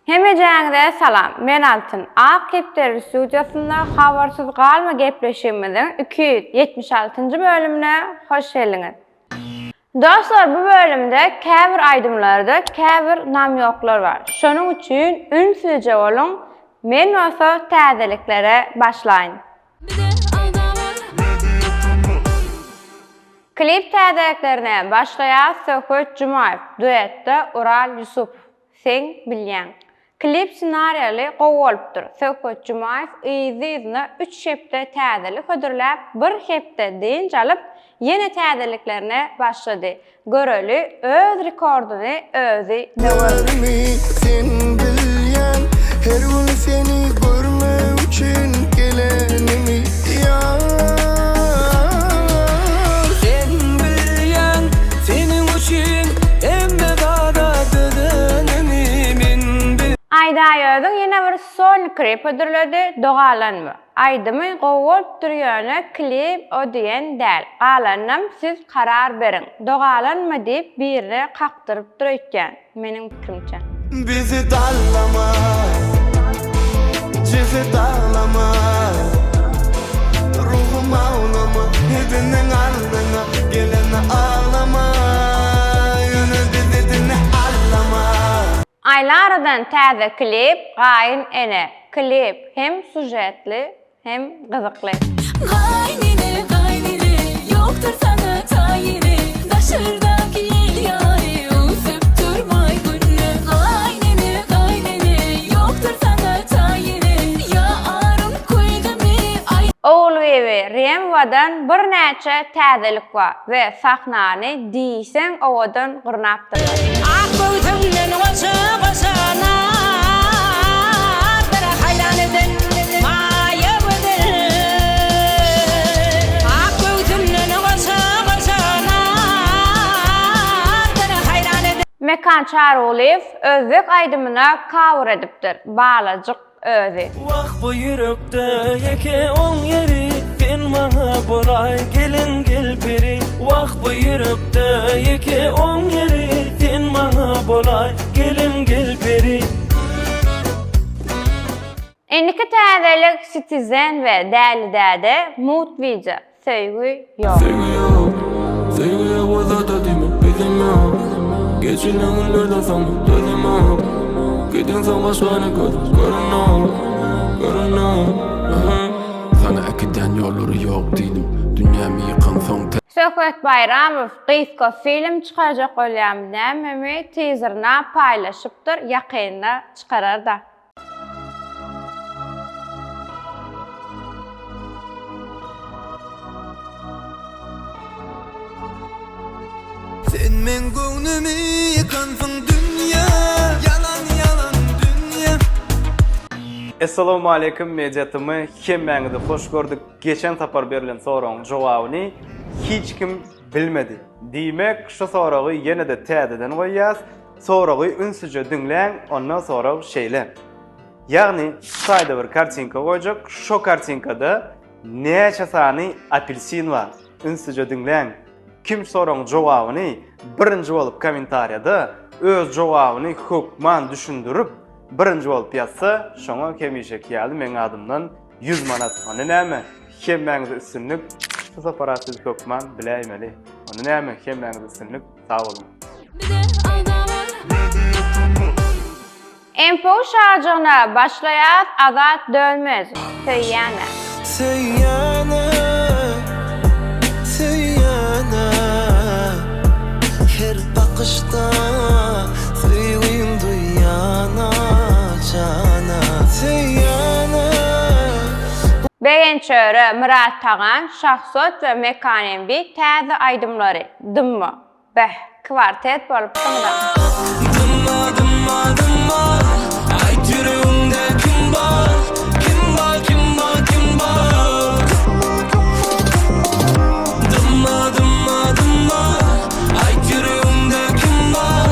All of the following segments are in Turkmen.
Hemejäňize salam! Men Altyn. Ak kepderi studiýasynda Habarsyz galma gepleşigimiziň 276-njy bölümine hoş geldiňiz. Dostlar bu bölümde käbir aýdymlarda käbir namýoklar bar. Şonuň üçin ünslije boluň, men bolsa täzeliklere başlaýyn. Klip täzeliklerine başlaýas Söhbet Jumaýew duetde Ural Ýusupow Seň bilýäň. Klip ssenariýaly gowy bolupdyr. Söhbet Jumaýew yzly-yzyna üç hepde täzelik hödürläp, bir hepde dynç alyp, ýene täzeliklerine başlady. Göreli, öz rekordyny özi döwermi? Sen bilýän her gün seni görmek üçin gelenimi ýar. Sen bilýäň seniň üçin hemme zada dözenimi men bil. Aýdaýöziň ýene bir solny klip hödürledi dogalanmy. Aýdymy gowy bolupdyr ýöne klip o diýen däl galanynam siz karar beriň dogalanma diýip birine kakdyrypdyr öýtýän meniň pikrimçe. Bizi dallama, jesi daglama, Ruhum awlama, ediniň aldyna gelene aglama, Ýöne bizi diňe aldama. Aýlaradan täze klip Gaýyn ene klip hem sužetli hem gyzykly. Gaýyn ene gaýyn ene ýokdur saňa taýyny Daşardaky ýel ýaly öwsüp durmaý günde Gaýyn ene gaýyn ene ýokdur saňa taýyny Ýa arym köýdümi aý Ogulbibi Remwadan birnäçe täzelik bar we sahnany diýseň owadan gurnapdyrlar. Ak göwsüňden goşa-goşa nazlara haýran eden maýa gözel. Ak göwsüňden goşa-goşa nazlara haýran eden. Mekan Çarygulyýew özbek aýdymyna cover edipdir, Balajyk özi. Wah bu ýürekde ýeke oň ýeri Sen maňa bolaý gelin gel peri Wah bu ýürekde ýeke oň ýeri Sen maňa bolaý gelin gel peri. Indiki täzelik Citizen we Däli däde mugt wideo. Söýgi ýok. Söýgi ýok, söýgi ýok o zada diýme bezem ýok Geçilen günlerden soň dözem ýok Gideňsoň başgany gözüm görenok, görenok. Saňa äkidýän ýollary ýok diýdim Dünýämi ýykansoň tä. Söhbet Baýramow gysga film çykarjak bolýarmy nämemi tizerina paýlaşypdyr ýakynda çykararda. Sen meň göwnümi ýykansyň dünýe Ýalan ýalan dünýe. Essalawmaleýkim Media TM hemmäňizi hoş gördük geçen sapar berlen soragyň jogabyny hiç kim bilmedi diýmek şu soragy ýene-de täzeden goýýas Soragy ünsüje diňläň, onda sorag şeýle. Ýagny şu taýda bir kartinka goýjak, şo kartinkada näçe sany apelsin bar? Ünsüje diňläň. Kim soragyň jogabyny birinji bolup kommentariýada öz jogabyny hökman düşündirip, birinji bolup ýazsa, şoňa hemişeki ýaly meň adymdan 100 manat. Onda näme? Hemmäňize üstünlik. Şu sapar siz hökman biläýmeli. Onda näme? Hemmäňize üstünlik. Sag boluň. MPU şajygyna başlaýas Azat Dönmez söýýänä. Söýýänä, söýýänä Her bakyşda söýgiň duýýana jana Söýýänä. Begenç Öre, Myrat Tagan, Şahzod we Mekan MB täze aýdymlary Dymma. Beh, kwartet bolupsyňda. Dymma dymma dymma Aýt ýüregiňde kim bar Kim bar kim bar kim bar Dymma dymma dymma Aýt ýüregiňde kim bar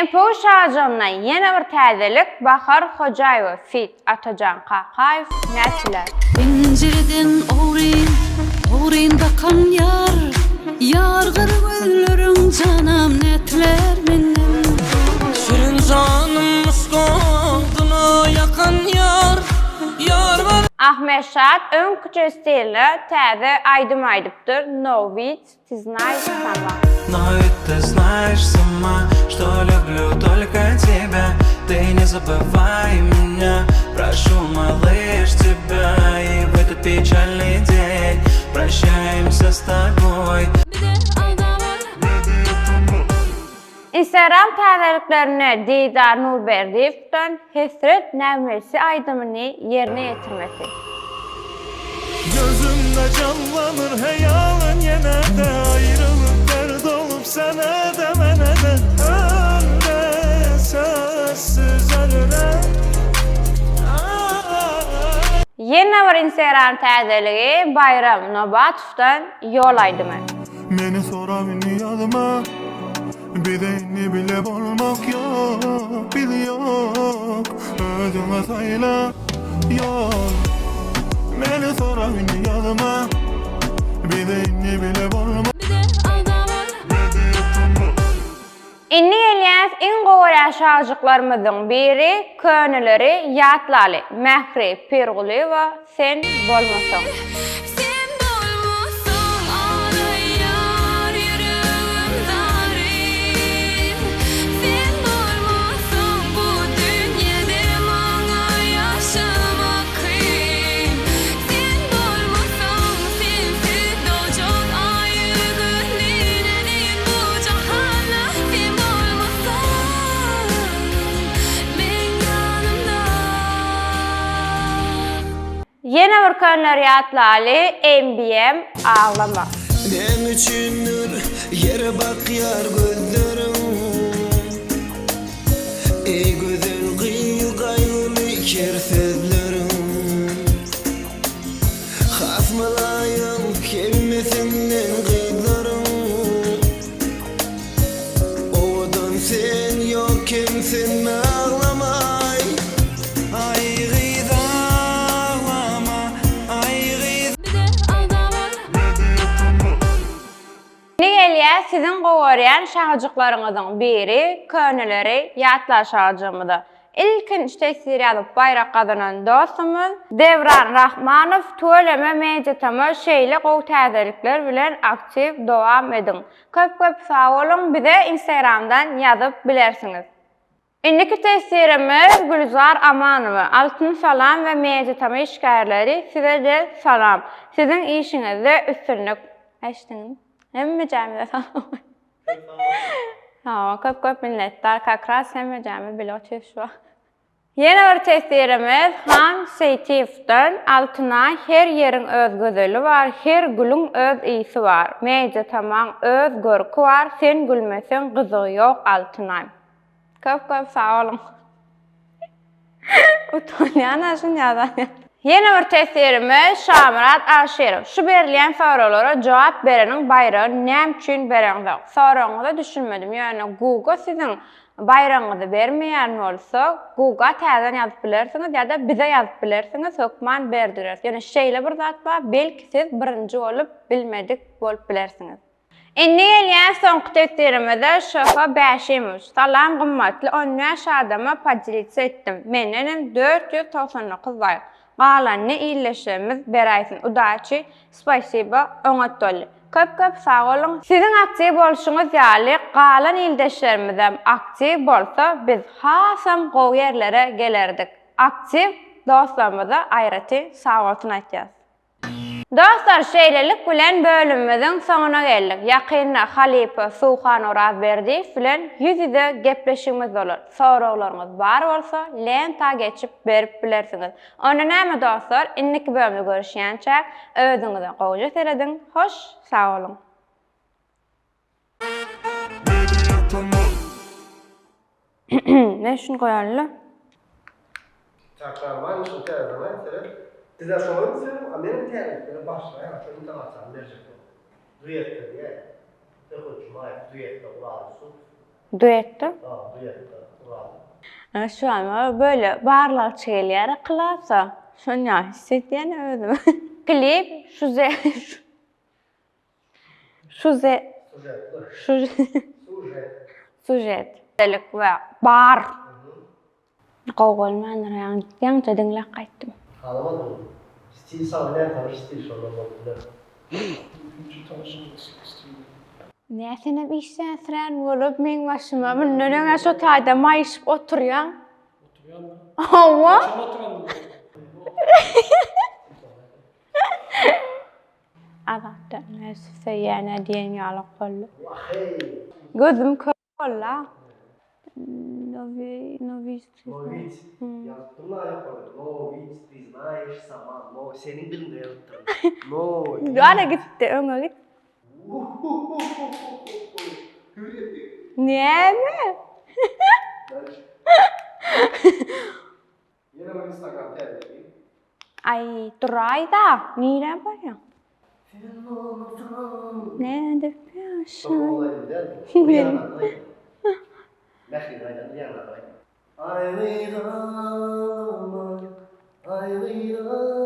MPU şajygyndan ýene bir täzelik Bahar Hojaýewa feat. Atajan Kakaýew nätdiler? Penjireden ogryn, ogryn bakan ýar, Ýar gyr gözleriň janam nätdiler menden. Şirin janym Moskwa. Ahmet Şat öňküçe stilde täze aýdym aýdypdyr No wit ty znaýş sama. Но ведь ты знаешь сама, что люблю только тебя Ты не забывай меня, прошу, малыш, тебя И в этот печальный день прощаемся с тобой Bize aldama. Instagram täzeliklerinde Didar Nurberdiýewden Hesret nägmesi aýdymyny ýerine ýetirmesi. Gözümde canlanır heyalın yine de Ayrılık dert olup sana da bana da Ölme sözsüz ölme Ýene bir Instagram täzeligi Baýram Nobatowdan Ýol aýdymy. Meni sorap indi ýazma Bize indi bile bolmak ýok Biz ýok Özüňe saýla ýol Meni sorap indi ýazma Bize indi bile bolmak Bize aldama. Indi gelýäs iň gowy görýän şagjyklarymyzyň biri Köneleri ýatlaly Mähri Pirgulyýewa Sen bolmasaň. Sen bolmasaň aglaýar ýüregim zaryn Sen bolmasaň bu dünýede maňa ýaşamak kyn Sen bolmasaň sensiz dogjak aýy gün diýnerin bu jahanda Sen bolmasaň meň ýanymda. Ýene bir könleri ýatlaly MBM aglama. Näme üçindir ýere bakýar gözleriň Eý gözel gyz gaýgyly ker sözleriň Has mylaýym hemmesinden gyzlaryň Owadan sen ýok kemsinme aglamaý Aý gyz aglama Aý gyz Bize aldama. Indi gelýär siziň gowy görýän şahajyklaryňyzyň biri köneleri ýatlar şahajygymyza. Ilkinji teswir ýazyp baýrak gazanan dostumyz Döwran Rahmanow tüweleme Media-Tama şeýle gowy täzelikler bilen aktiw dowam ediň. Köp köp sag boluň bize instagramdan ýazyp bilersiňiz. Indiki teswirimiz Gülzar Amanowa Altyn salam we Media-Tama işgärleri size-de salam. Siziň işiňizde üstünlik. Eşdiňmi? Hemmejämize salam. Hawa köp köp minnetdar kak ras hemmejämiz bile otyrys şu wagt. Ýene bir teswirimiz Han Seýtiýewden Altynaý her ýeriň öz gözeli bar her gülüň öz ysy bar Media tamaň öz görki bar sen gülmeseň gyzygy ýok Altynaý. Köp köp sag boluň. Utanýan-a şuny ýazan. Ýene bir teswirimiz Şamyrat Aşyrow. Şu berilýän soraglara jogap bereniň baýragyny näme üçin bereňzok? Soragyňyza düşünmedim, ýöne Google siziň baýragyňyzy bermeýän bolsa, Google täzeden ýazyp bilersiňiz ýa-da bize ýazyp bilersiňiz, hökman berdireris. Ýöne şeýle bir zat bar, belki siz birinji bolup bilmedik bolup bilersiňiz. Indi gelýän soňky teswirimize Şöho Bäşimow. Salam gymmatly 15 adama podelitsa etdim. Mendenem 499 laýk. Galanyny illeşigimiz beräýsin. Udaçi. Spasibo. Oňat boldy. Köp köp sag boluň. Siziň aktiw bolşuňyz ýaly galan ildeşlerimizem aktiw bolsa biz hasam gowy ýerlere gelerdik. Aktiw dostlarymyza aýratyn sagbolsun aýtýas. Dostlar şeýlelik bilen bölümimiziň soňuna geldik. Ýakynda halypa Suhan Orazberdiýew bilen ýüz-ýüze gepleşigimiz bolar. Soraglaryňyz bar bolsa lenta geçip berip bilersiňiz. Onda näme dostlar indiki bölümde görüşýänçäk özüňize gowja serediň hoş sag boluň. Men şuny goýalyla. Takrarlaýyn şuny täzeleýin seret. Sizä şoňa üns beriň, a menem täzeliklere başlaýan şo intonasiýany berjek bolup. Duetde diýäýiň. Söhbet Jumaýew duetde Ural Ýusupow. Duetde? Ha, duetde Ural. Ana şu an böyle barlagçy gelýär klasa. Şonýa hissedýän özümi. Klip şu ze Şuze Sužet. Delik we bar. Gowy bolmandyr ýaňy ýaňyja diňläp gaýtdym. Halamadyňmy? Stil saňa nätanyş stil şondan bolup biler. Ilkinji tanyşymyz stil. Nä senem işdäsirän bolup meň başyma mundan öňä şo taýda maýyşyp oturýaň. Oturýanmy? Hawa. Haçan oturanmy? Azatdan näçe söýýän-ä diýen ýalak boldy. Wah-eý. Gözüm kör boldy-a. Nowi, nowi. Nowit. Ýazypdym-la ýokarda. Nowit, ty znaýyş sama. No, seniň diliňde ýazypdyryn. Nowit. Ana gitdi, öňe git. Näme? Ýene bir Instagram täzeligi. Aý, duraý-da, nirä barýaň? Sen bolmasaň. Nädip ýaşaý? Şol aýdym däl bu. Bu ýaňaky aýdym. Mähriň aýdan ýaňaky aýdym. Aý gyz aglama, aý gyz aglama.